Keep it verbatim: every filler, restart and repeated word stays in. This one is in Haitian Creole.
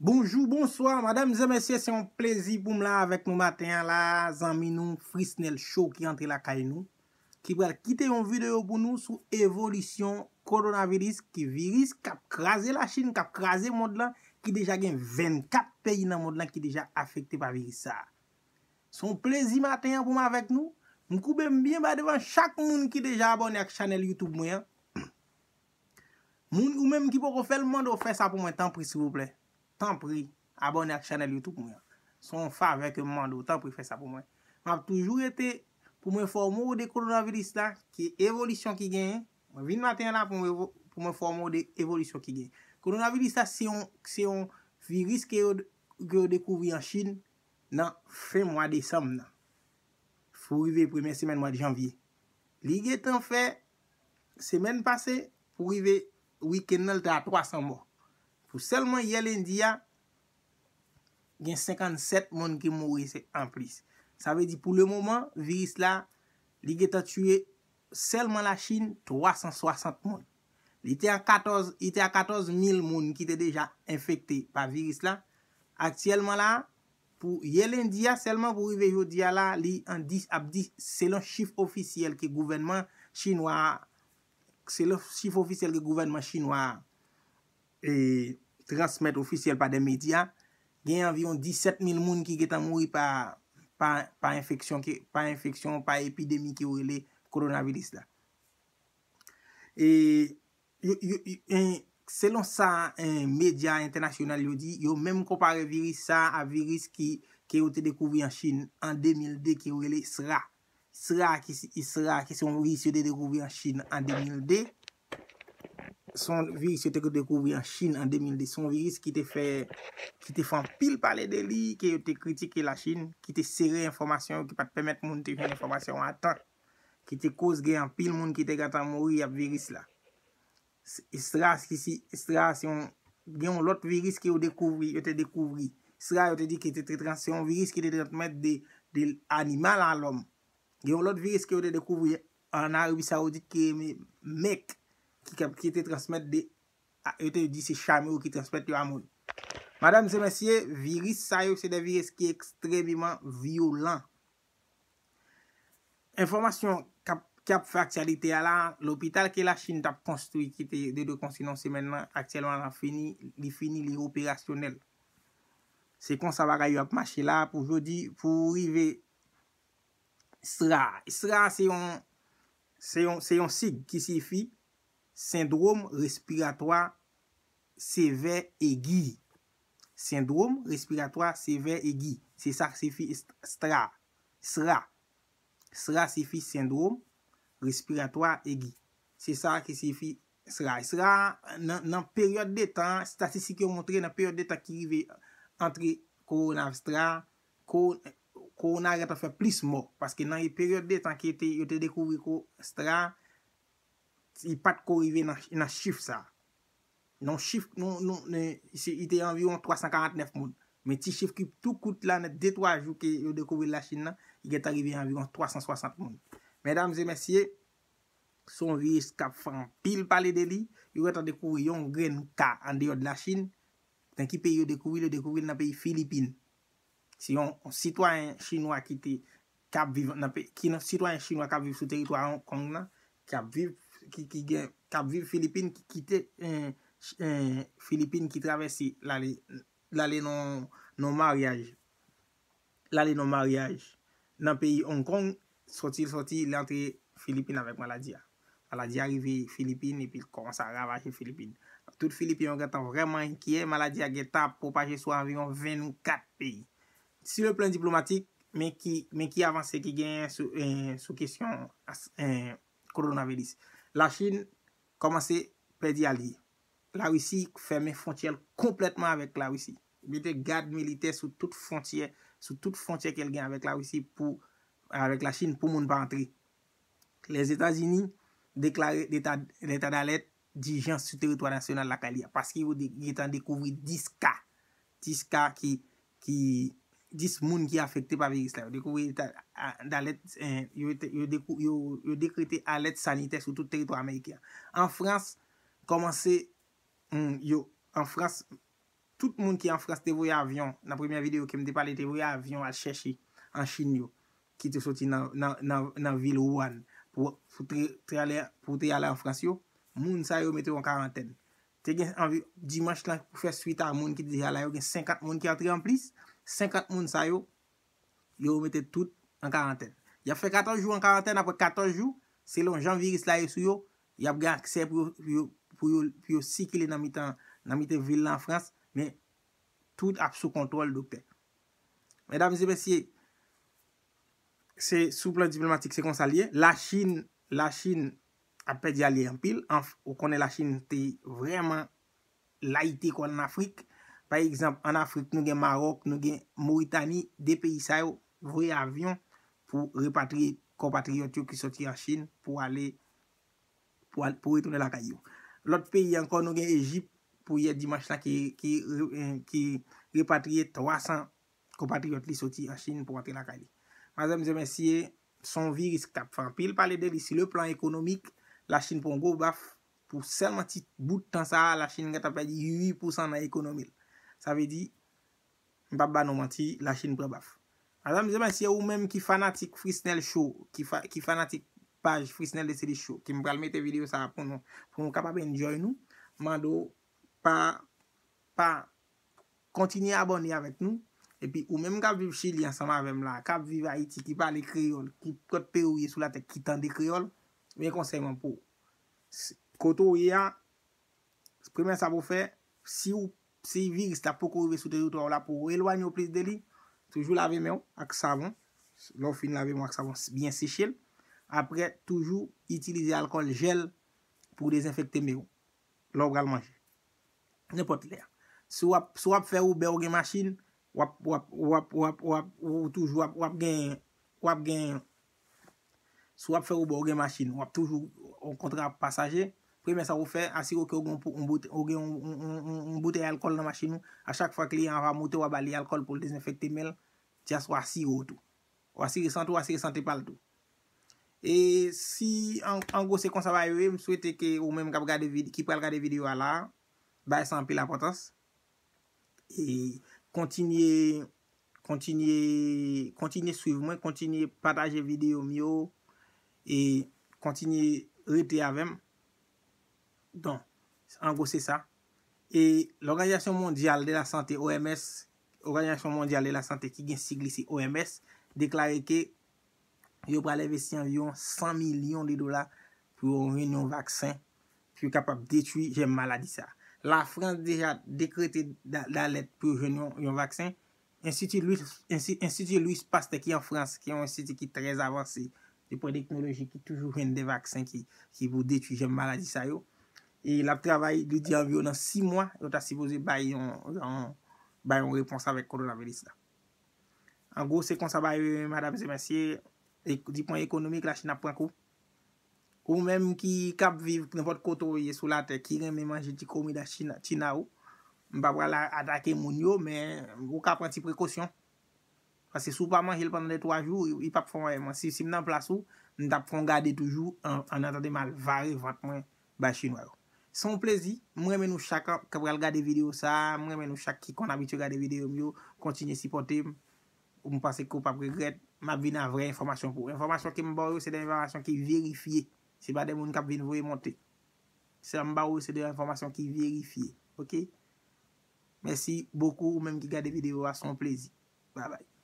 Bonjou, bonswa, madanm e mesye, se yon plezi pou m la avèk nou maten an la, zanmi nou Frisnel Show ki antre lakay nou, ki pral kite yon videyo pou nou sou evolisyon kowonaviris, ki viris k ap kraze Lachin, k ap kraze mond lan, ki deja gen vennkat peyi nan mond lan ki deja afekte pa viris sa a. Se yon plezi maten an pou m avèk nou. M koube m byen ba devan chak moun ki deja abòne ak chanèl YouTube mwen an. Moun ou menm ki poko fè l, m mande w fè sa pou mwen, tanpri, silvouplè. Tanpri, abòne ak chanèl YouTube mwen an. Se yon favè ke m mande w, tanpri, fè sa pou mwen. M ap toujou rete pou m enfòme w de kowonaviris la, ki evolisyon ki genyen. Mwen vin maten an la pou m evo-, pou m enfòme w de evolisyon ki genyen. Kowonaviris la, se yon, se yon viris ke yo, ke yo dekouvri an Chin nan fen mwa desanm nan. Pou rive premyè semèn mwa janvye. Li gentan fè semèn pase pou rive wikenn nan, l te a twa san mò. Pou sèlman yè lendi a, gen senkannsèt moun ki mouri se anplis. Sa vle di pou le moman, viris la, li gentan tiye sèlman Lachin twa san swasant moun. Li te a katòz, li te a katòz mil moun ki te deja enfekte pa viris la. Aktyèlman la, pou yè lendi a sèlman pou rive jodi a la, li an dis, ap di, selon chif ofisyèl ke gouvènman chinwa a, selon chif ofisyèl ke gouvènman chinwa a, e, transmèt ofisyèl pa de medya, gen anviwon disèt mil moun ki gentan mouri pa, pa, pa enfeksyon ke, pa enfeksyon, pa epidemi ke yo rele kowonaviris la. E, yo, yo, yo, en, selon sa, en, medya entènasyonal yo di, yo menm konpare viris sa a viris ki, ke yo te dekouvri an Chin an de mil de, ke yo rele sra. Sra ki se, sra ki se yon viris yo te dekouvri an Chin an de mil de. Se yon viris yo te dekouvri an Chin an de mil de. Se yon viris ki te fè, ki te fè anpil pale de li, ke yo te kritike Lachin, ki te sere enfòmasyon yo, ki pa t pèmèt moun te jwenn enfòmasyon an a tan, ki te koz gen anpil moun ki te gentan mouri ap viris la. S-, sra ki si, sra se yon, gen yon lòt viris ke yo dekouvri, yo te dekouvri. Sra yo te di ki te, te trans-, se yon viris ki te transmèt de, de animal a lòm. Gen yon lòt viris ke yo te dekouvri an Arebi Sawoudit ki rele Mèk, ki, ki te transmèt de, a, yo te di se chame yo ki transmèt yo a moun. Madanm e mesye, viris sa yo se de viris ki ekstrèmeman vyolan. Enfòmasyon k ap, k ap fè aktyalite a la, lopital ke Lachin t ap konstwi, ki te, te dwe konstwi nan semèn nan, aktyèlman la fini, li fini, li operasyonèl. Se konsa bagay yo ap mache la pou jodi, pou rive sra. Sra se yon, se yon, se yon sig ki siyifi sendwòm respiratwa sevè egi. Sendwòm respiratwa sevè egi. Se sa k siyifi st-, stra. Sra. Sra siyifi sendwòm respiratwa egi. Se sa ki siyifi sra. Sra, nan, nan peryòd de tan, estatistik yo montre nan peryòd de tan ki rive antre kowona stra, ko-, kowona gentan fè plis mò. Paske nan peryòd de tan ki te, yo te dekouvri ko stra, li pa t ko rive nan, nan chif sa. Non, chif, non, non, non, se, li te anviwon twa san karant nèf moun. Men ti chif ki tou kout la, nan de twa jou ke yo dekouvri Lachin nan, li gentan rive anviwon twa san swasant moun. Medam e mesye, se yon viris k ap fè anpil pale de li. Yo gentan dekouvri yon grenn ka andeyò de Lachin. Nan ki peyi yo dekouvri l? Yo dekouvri l nan peyi Filipin. Se yon, yon sitwayen chinwa ki te, k ap viv nan pe-, ki nan, sitwayen chinwa k ap viv sou teritwa Hong Kong nan, k ap viv, ki, ki gen, k ap viv Filipin, ki kite, eh, ch-, eh, Filipin, ki travèse l ale, l ale nan, nan maryaj. L ale nan maryaj nan peyi Hong Kong, sòti l sòti, li antre Filipin avèk maladi a. Maladi a rive Filipin epi l kòmanse a ravaje Filipin. Tout Filipin yo gentan vrèman enkyè, maladi a gentan ap pwopaje sou anviwon vennkat peyi. Sou le plan diplomatik, men ki, men ki avanse ki genyen sou, eh, sou kesyon as-, eh, kowonaviris. Lachin kòmanse pèdi alye. Larisi fèmen fwontyè l konplètman avèk Larisi. Mete gad militè sou tout fwontyè, sou tout fwontyè ke l gen avèk Larisi pou, avèk Lachin pou moun pa antre. Lèzetazini deklare leta, leta dalèt dijans sou teritwa nasyonal lakay li a, paske yo de-, gentan dekouvri dis ka, dis ka ki, ki, dis moun ki afekte pa viris la. Yo dekouvri leta, a, dalèt, eh, yo te, yo dekou-, yo, yo dekrete alèt sanitè sou tout teritwa ameriken an. An Frans, kòmanse, hmm, yo, an Frans, tout moun ki an Frans te voye avyon, nan premyè videyo ke m te pale, te voye avyon al chèche an Chin yo, ki te soti nan, nan, nan, nan vil Wuhan, pou, pou te, te ale, pou te ale an Frans yo, moun sa yo mete yo an karantèn. Te gen anvi, dimanch lan, pou fè swit a moun ki te deja la yo, gen senkant moun ki antre anplis. Senkant moun sa yo, yo mete tout an karantèn. Y ap fè katòz jou an karantèn, apre katòz jou, selon jan viris la ye sou yo, y ap gen aksè pou yo, pou yo, pou yo, pou yo sikile nan mitan, nan mitan vil la an Frans, men tout ap sou kontwòl doktè. Medam e mesye, se sou plan diplomatik, se konsa l ye. Lachin, Lachin ap pèdi alye anpil. Anf-, ou konnen Lachin te vrèman layite kò l ann Afrik. Pa egzanp, ann Afrik, nou gen Mawòk, nou gen Moritani, de peyi sa yo voye avyon pou repatriye konpatriyòt yo ki soti an Chin pou ale, pou al-, pou retounen lakay yo. Lòt peyi ankò, nou gen Ejip, pou yè dimanch la, ki, ki, eh, ki repatriye twa san konpatriyòt li soti an Chin pou antre lakay li. Madanm e mesye, se yon viris k t ap fè anpil pale de li. Si le plan ekonomik, Lachin pran yon gwo baf. Pou sèlman ti bout tan sa a, Lachin gentan pèdi uit pousan nan ekonomi l. Sa vle di, m p ap ba nou manti, Lachin pran baf. Madanm e mesye, ou menm ki fanatik Frisnel Show, ki fa-, ki fanatik paj Frisnel Desilus Show, ke m pral mete videyo sa a pou nou, pou nou kapab enjoy nou, mande w pa, pa kontinye abòne avèk nou. Epi ou menm k ap viv Chili ansanm avè m la, k ap viv Ayiti, ki pale kreyòl, ki, nenpòt peyi ou ye sou latè ki tande kreyòl, men konsèy mwen pou ou. S-, kote ou ye a, premyè sa pou w fè, si w, si viris la poko rive sou teritwa w la, pou w elwanye w plis de li, toujou lave men w ak savon. Lè w fin lave men w ak savon, s-, byen seche l. Apre, toujou itilize alkòl jèl pou w dezenfekte men w lè w pral manje. Nenpòt lè. Si w ap, si w ap fè Uber, ou gen machin, w ap, w ap, w ap, w ap, w ap, ou toujou ap, w ap gen, w ap gen, si w ap fè Uber, ou gen machin, w ap toujou yon kontra pasaje. Premyè sa ou fè, asire w ke ou gen yon pou-, yon boute-, ou gen yon, yon, yon, yon, yon boutèy alkòl nan machin ou. A chak fwa kliyan an va moute, w a ba li alkòl pou l dezenfekte men l, just w asire w tou. W asire sante w, asire sante pa l tou. E si, an, an gwo, se konsa bagay yo ye, m swete ke ou menm k ap gade vid-, ki pral gade videyo a la, bay sa anpil enpòtans. E kontinye, kontinye, kontinye swiv mwen, kontinye pataje videyo m yo, e kontinye rete avè m. Donk, an gwo, se sa. E Lòganizasyon Mondyal de la Sante, O M S, Òganizasyon Mondyal de la Sante, ki gen sig li se O M S, deklare ke yo pral envesti anviwon san milyon de dola pou yo jwenn yon vaksen, pou yo kapab detwi jèm maladi sa a. Lafrans deja dekrete da-, dalèt pou yo jwenn yon, yon vaksen. Enstiti Louis, Ensti-, Enstiti Louis Pasteur ki an Frans, ki yon enstiti ki trè avanse, de pwen teknoloji, ki toujou jwenn de vaksen ki, ki pou detwi jèm maladi sa yo. E l ap travay, li di anviwon nan sis mwa, yo ta sipoze bay yon, yon, bay yon repons avèk kowonaviris la. An gwo, se konsa bagay yo ye, medam e mesye, e, di pwen ekonomik, Lachin ap pran kou. Ou menm ki, k ap viv nenpòt kote w ye sou latè, ki renmen manje ti komida china, china ou, m pa pral a-, atake moun yo, men ou ka pran ti prekosyon. Paske si w pa manje l pandan de twa jou, li p ap fè w anyen. Mwen, si, si m nan plas ou, m t ap fè yon gade toujou, an, an atandan m al vare vant mwen bay chinwa yo. Se yon plezi. M renmen nou chak k ap pral gade videyo sa a. M renmen nou chak ki konn abitye gade videyo m yo. Kontinye sipòte m. M panse ke w p ap regrèt. M ap vin ak vrè enfòmasyon pou ou. Enfòmasyon ke m ba w yo, se de enfòmasyon ki verifye. Se pa de moun k ap vin voye monte. Sa m ba w yo, se de enfòmasyon ki verifye. Oke? Mèsi bokou, ou menm ki gade videyo a, se yon plezi. Babay.